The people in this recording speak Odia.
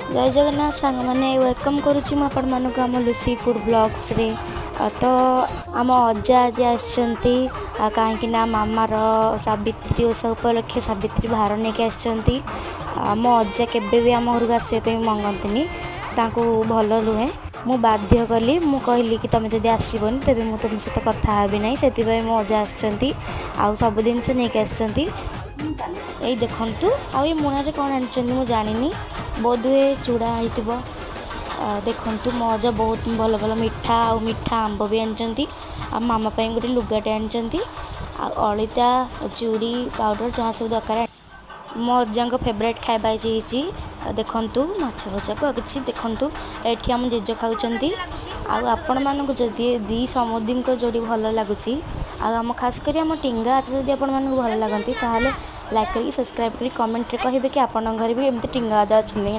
ଜୟ ଜଗନ୍ନାଥ ସାଙ୍ଗମାନେ, welcome କରୁଛି ମୁଁ ଆପଣମାନଙ୍କୁ ଆମ ଲୁସି ଫୁଡ଼୍ ବ୍ଲଗ୍ସରେ। ତ ଆମ ଅଜା ଆଜି ଆସିଛନ୍ତି, କାହିଁକି ନା ମାମାର ସାବିତ୍ରୀ ଓଷା ଉପଲକ୍ଷେ ସାବିତ୍ରୀ ଭାର ନେଇକି ଆସିଛନ୍ତି। ଆମ ଅଜା କେବେ ବି ଆମ ଘରକୁ ଆସିବା ପାଇଁ ମଙ୍ଗନ୍ତିନି, ତାଙ୍କୁ ଭଲ ନୁହେଁ। ମୁଁ ବାଧ୍ୟ କଲି। ମୁଁ କହିଲି କି ତୁମେ ଯଦି ଆସିବନି, ତେବେ ମୁଁ ତୁମ ସହିତ କଥା ହେବି ନାହିଁ। ସେଥିପାଇଁ ମୋ ଅଜା ଆସିଛନ୍ତି ଆଉ ସବୁ ଜିନିଷ ନେଇକି ଆସିଛନ୍ତି। ଏଇ ଦେଖନ୍ତୁ, ଆଉ ଏଇ ମୁଣାରେ କ'ଣ ଆଣିଛନ୍ତି ମୁଁ ଜାଣିନି, ବୋଧହୁଏ ଚୁଡ଼ା ହେଇଥିବ। ଦେଖନ୍ତୁ, ମୋ ଅଜା ବହୁତ ଭଲ ଭଲ ମିଠା ଆଉ ମିଠା ଆମ୍ବ ବି ଆଣିଛନ୍ତି, ଆଉ ମାମା ପାଇଁ ଗୋଟେ ଲୁଗାଟେ ଆଣିଛନ୍ତି, ଆଉ ଅଳିତା, ଚୁଡ଼ି, ପାଉଡ଼ର, ଯାହା ସବୁ ଦରକାର। ମୋ ଅଜାଙ୍କ ଫେଭରାଇଟ୍ ଖାଇବା ଆଜି ହେଇଛି, ଦେଖନ୍ତୁ, ମାଛ ଭଜାକୁ ଆଉ କିଛି। ଦେଖନ୍ତୁ, ଏଠି ଆମ ଜେଜ ଖାଉଛନ୍ତି। ଆଉ ଆପଣମାନଙ୍କୁ ଯଦି ଦୁଇ ସମୁଦୀଙ୍କ ଯୋଡ଼ି ଭଲ ଲାଗୁଛି, ଆଉ ଆମ ଖାସ କରି ଆମ ଟିଙ୍ଗା ଅଜା ଯଦି ଆପଣମାନଙ୍କୁ ଭଲ ଲାଗନ୍ତି, ତାହେଲେ ଲାଇକ୍ କରିକି, ସବସ୍କ୍ରାଇବ୍ କରି କମେଣ୍ଟରେ କହିବେ କି ଆପଣଙ୍କ ଘରେ ବି ଏମିତି ଟିଙ୍ଗା ଅଜା ଅଛନ୍ତି।